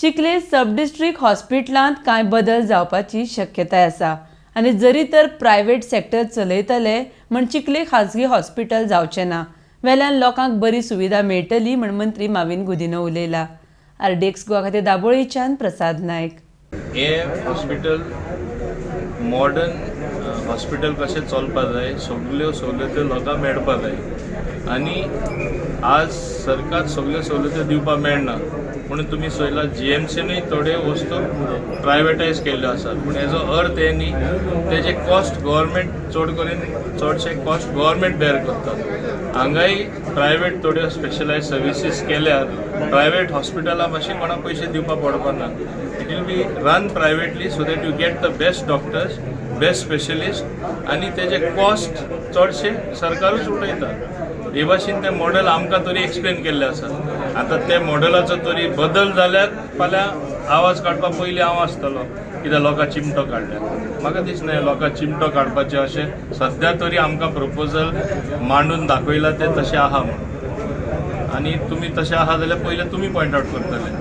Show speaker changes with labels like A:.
A: चिखले सब district हॉस्पिटलांत कांय बदल जावपाची शक्यताय आसा आनी जरी तर प्रायव्हेट सेक्टर चलयतले म्हण चिखले खाजगी हॉस्पिटल जावचें ना, वेल्यान लोकांक बरी सुविधा मेळटली म्हण मंत्री माविन गुदिन्हो उलयला. आरडीएक्स गोवा खातीर दाबोळीच्यान प्रसाद नायक.
B: हे हॉस्पिटल मॉडर्न हॉस्पिटल कशें चलपा जाय, सगल्यो सवलत्यो लोकांक मेळपा जाय आनी आज सरकार सगल्यो सवलत्यो दिवपाक मेळना म्हणून तुमी चोयला, जीएमसीनूय थोड्यो वस्तू प्रायवेटायज केल्ल्यो आसात. पूण हेजो अर्थ हे न्ही, तेजे कॉस्ट गव्हर्मेंट चड करून, चडशे कॉस्ट गव्हर्मेंट बेर करता. हांगाय प्रायवेट थोड्यो स्पेशलायज सर्विसीस केल्यार प्रायवेट हॉस्पिटलां मातशें कोणाक पयशे दिवपाक पडपा ना. It will be run privately so that you get the best doctors, best specialist आनी तेजे कॉस्ट चडशे सरकारूच उठयता. हे भाशेन तें मॉडल आमकां तरी एक्सप्लेन केल्लें आसा. आतां त्या मॉडलाचो तरी बदल जाल्यार फाल्यां आवाज काडपा पयलीं हांव आसतलो, कित्याक लोकां चिमटो काडल्या. म्हाका दिसना लोकां चिमटो काडपाचें अशें सद्या तरी आमकां प्रपोजल मांडून दाखयलां तें तशें आहा म्हणून. आनी तुमी तशें आहा जाल्यार पयलें तुमी पॉयंट आवट करतले.